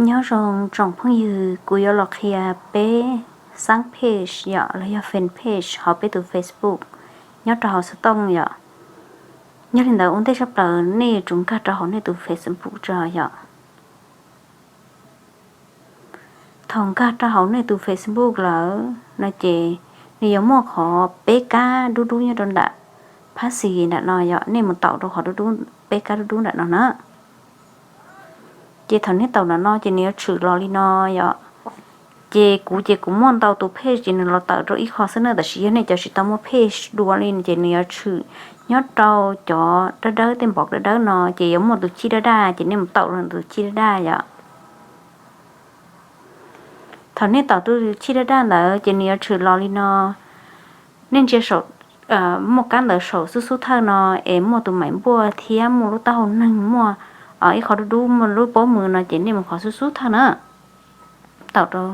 Nyob zoo tsoom phooj ywg, kuv yuav los qhia peb xab page yom, los yog fan page hauv peb tus Facebook nyob rau hauv xov tooj yom. Yog li ntawd ua ntej tshaj plaws nej yuav tsum nkag rau hauv nej tus Facebook tso yom. Thaum nkag rau hauv nej tus Facebook lawm no ces nws yuav muaj qhov peb kab dub dub nyob rau nram phab xis nram no yom, nej mus taum rau qhov dub dub, peb kab dub dub nram no na. Ces thaum nej taum nram no ces nws yuav tshwm los li no yom. Ces kuv ces kuv muaj ntau tus page ces nws los tawm rau ib qho xwb na, tab sis yog nej cov tsis tau muaj page dua li ces nws yuav tshwm nyob rau cov dawb dawb, tej npov dawb dawb no ces yuav muaj tus chij daj daj, ces nej mus taum rau tus chij daj daj yom. Thaum nej taum rau tus chij daj daj ntawd ces nws yuav tshwm los li no. Nej ntsia saum, muaj kab ntawv saum xub xub thawj no es muaj tus maim npuaj thiab muaj lub taub hau neeg, muaj ib qho dub dub, muaj lub pob mws no ces nej mus qhov xub xub thawj na. Taum rau.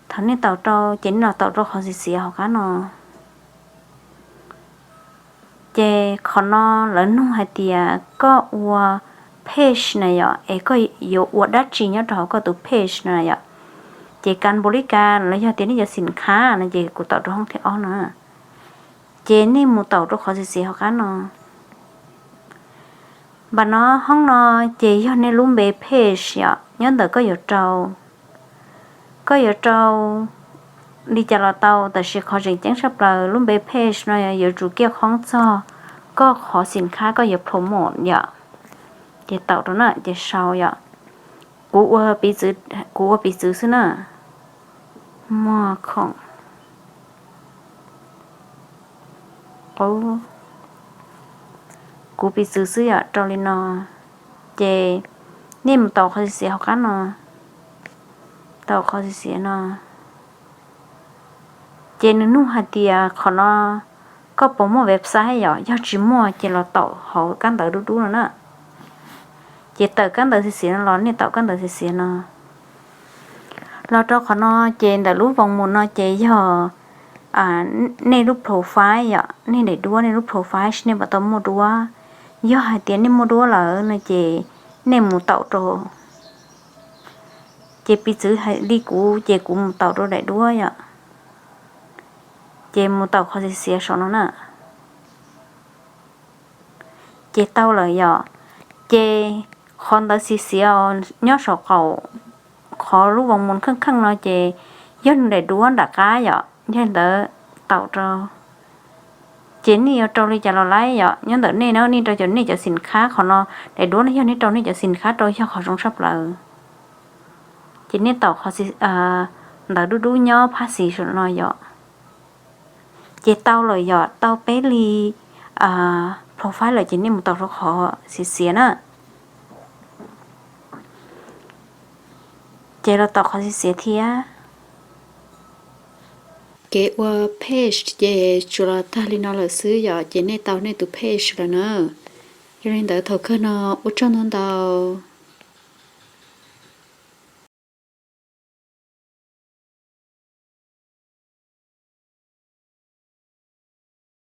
Thaum nej taum rau ces nej los taum rau qhov xiav xiav hauv qab no. Ces qhov no lawv nug hais tias koj ua page na yom, es koj yuav ua dab tsi nyob rau hauv koj tus page no yom. Ces kas npaum li kas los yog tias nej cov xim khab no ces kuv taum rau hoob thib ob no. Ces nej mus taum rau qhov xiav xiav hauv qab no. Npam no hoob no ces yog nej lub npe page yom, nyob ntawm koj yuav rau, koj yuav rau li cas los tau, tab sis qhov tseem ceeb tshaj plaws lub npe page no yuav tsum kiaj khoob txog koj qhov xim khab koj yuav promote yom. Ces taum rau na ces sau yom. Kuv ua piv txwv, kuv ua piv txwv xwb na. Muaj khoom, kuv piv txwv xwb yom, rau li no. Ces nej mus taum qhov xiav xiav hauv qab no, taum qhov xiav xiav no. Ces nws nug hais tias qhov no koj puas muaj website yom, yog tsis muaj ces los taum hauv kab ntawv dub dub no na. Ces tawm kab ntawv xiav xiav no los nej taum kab ntawv xiav xiav no. Los rau qhov no ces ntawm lub voos mus no ces yog nej lub profile yom, nej daim duab, nej lub profile seb nej puas tau muaj duab. Yog hais tias nej muaj duab lawm no ces nej mus taum rau. Ces piv txwv hais li kuv ces kuv mus taum rau daim duab yom. Ces mus taum qhov xiav xiav saum no na. Ces tau lawm yom. Ces qhov ntawv xiav xiav nyob saum qaum qhov lub voos mus kheej kheej no ces yog nws daim duab nram qab yom, yog li ntawd taum rau. Ces nej yuav rau li cas los laib yom, nyob ntawm nej na, nej rau cov, nej cov xim khab qhov no, daim duab no yog nej rau nej cov xim khab rau yog qhov zoo tshaj plaws. Ces nej taum qhov ntawv dub dub nyob phab xis saum no yom. Ces tau lawm yom, tau peb li profile lawm ces nej mus taum rau qhov xiav xiav na. Ces los taum qhov xiav xiav thiab. Kev ua page ces tsuas los tag li no lawm xwb yom, ces nej tau nej tus page lawm na. Yog li ntawd thaum kawg no ua tsaug ntau ntau.